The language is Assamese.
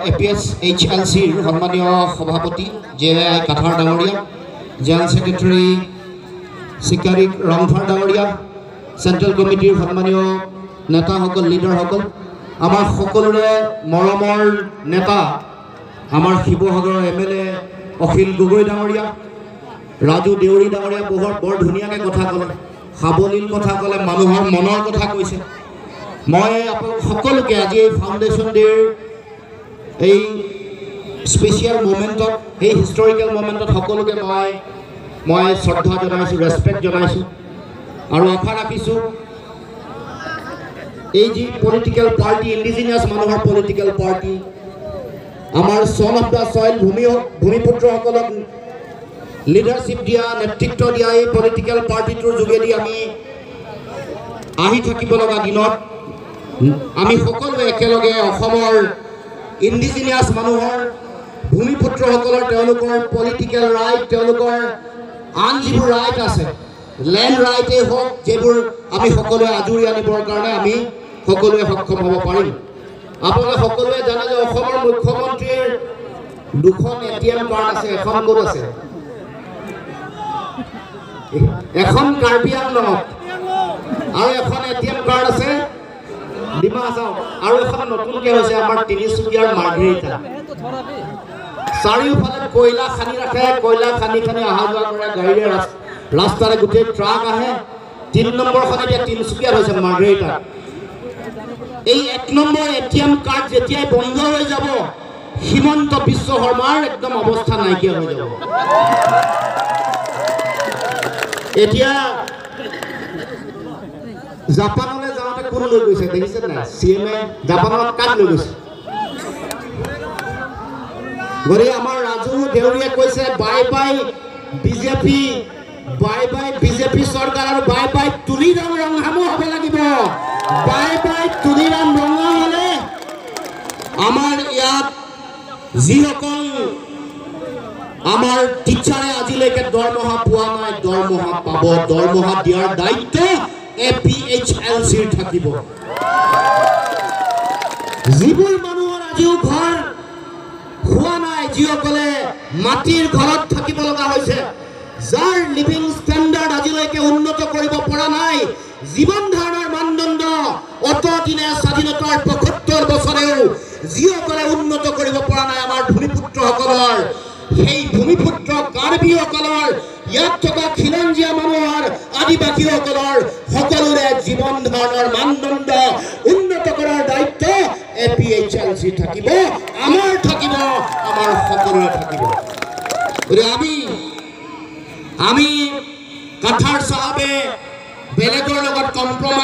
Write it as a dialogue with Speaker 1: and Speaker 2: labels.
Speaker 1: A P S H L চিৰ সন্মানীয় সভাপতি জে আই কাথাৰ ডাঙৰীয়া, জেনেৰেল ছেক্ৰেটাৰী চিকাৰী ৰংফাৰ ডাঙৰীয়া, চেণ্ট্ৰেল কমিটিৰ সন্মানীয় নেতাসকল, লিডাৰসকল, আমাৰ সকলোৰে মৰমৰ নেতা আমাৰ শিৱসাগৰৰ এম এল এ অখিল গগৈ ডাঙৰীয়া, ৰাজু দেউৰী ডাঙৰীয়া বহুত বৰ ধুনীয়াকৈ কথা ক'লে, সাৱলীল কথা ক'লে, মানুহৰ মনৰ কথা কৈছে। মই আপোনালোক সকলোকে আজি এই ফাউণ্ডেশ্যন ডে'ৰ এই স্পেচিয়েল মুমেণ্টত, এই হিষ্টৰিকেল মুমেণ্টত সকলোকে মই শ্ৰদ্ধা জনাইছোঁ, ৰেচপেক্ট জনাইছোঁ আৰু আশা ৰাখিছোঁ এই যি পলিটিকেল পাৰ্টি, ইণ্ডিজিনিয়াছ মানুহৰ পলিটিকেল পাৰ্টি, আমাৰ ছন অফ the soil, ভূমিপুত্ৰসকলক লিডাৰশ্বিপ দিয়া, নেতৃত্ব দিয়া এই পলিটিকেল পাৰ্টিটোৰ যোগেদি আমি আহি থাকিব লগা দিনত আমি সকলোৱে একেলগে অসমৰ ইণ্ডিজিনিয়াছ মানুহৰ, ভূমিপুত্ৰসকলৰ তেওঁলোকৰ পলিটিকেল ৰাইট, তেওঁলোকৰ আন যিবোৰ ৰাইট আছে, লেণ্ড ৰাইটেই হওক, যিবোৰ আমি সকলোৱে আজুৰি আনিবৰ কাৰণে আমি সকলোৱে সক্ষম হ'ব পাৰিম। আপোনালোকে সকলোৱে জানে যে অসমৰ মুখ্যমন্ত্ৰীৰ দুখন এটিএম কাৰ্ড আছে। এখন ক'ত আছে? এখন কাৰ্বি আংলঙত আৰু এখন এটিএম কাৰ্ড আছে ডিমা হাছাও, আৰু এখন নতুনকৈ হৈছে আমাৰ তিনিচুকীয়াৰ মাৰ্ঘেৰিটা। চাৰিওফালে কয়লা খান্দি ৰাখে, কয়লা খান্দি খান্দি অহা যোৱা কৰে গাড়ীৰে, ৰাস্তাৰে গোটেই ট্ৰাক আহে। 3 নম্বৰখন এতিয়া তিনিচুকীয়াত হৈছে মাৰ্ঘেৰিটা। এই 1 নম্বৰ এটিএম কাৰ্ড যেতিয়াই বন্ধ হৈ যাব, হিমন্ত বিশ্ব শৰ্মাৰ একদম অৱস্থা নাইকিয়া হৈ যাব। এতিয়া জাপানলৈ যাওঁতে কোন লৈ গৈছে দেখিছে নাই? চি এম এ জাপানত কাক লৈ গৈছে? গতিকে আমাৰ ৰাজু দেউৰীয়ে কৈছে bye bye BJP, bye bye BJP চৰকাৰ আৰু বাই বাই তুলিৰাম ৰংহামো হ'ব লাগিব। বাই বাই তুলিৰাম ৰংহাম হ'লে আমাৰ ইয়াত যিসকল আমাৰ টিচাৰে আজিলৈকে দৰমহা পোৱা নাই, দৰমহা পাব। দৰমহা দিয়াৰ দায়িত্ব এ পি এইচ এল চিৰ থাকিব। যিবোৰ মানুহৰ আজিও ঘৰ হোৱা নাই, যিসকলে মাটিৰ ঘৰত থাকিব লগা হৈছে, যাৰ লিভিং ষ্টেণ্ডাৰ্ড আজিলৈকে উন্নত কৰিব পৰা নাই, জীৱন ধাৰণৰ মানদণ্ড অতদিনে স্বাধীনতাৰ 75 বছৰেও যিসকলে উন্নত কৰিব পৰা নাই আমাৰ ভূমিপুত্ৰসকলৰ, সেই ভূমিপুত্ৰ কাৰ্বিসকলৰ, ইয়াত থকা খিলঞ্জীয়া মানুহৰ, আদিবাসীসকলৰ সকলোৰে জীৱন ধাৰণৰ মানদণ্ড উন্নত কৰাৰ দায়িত্ব A P H L C থাকিব, আমাৰ থাকিব, আমাৰ সকলোৰে থাকিব। গতিকে আমি কাথাৰ চাহাবে বেলেগৰ লগত কম্প্ৰমাইজ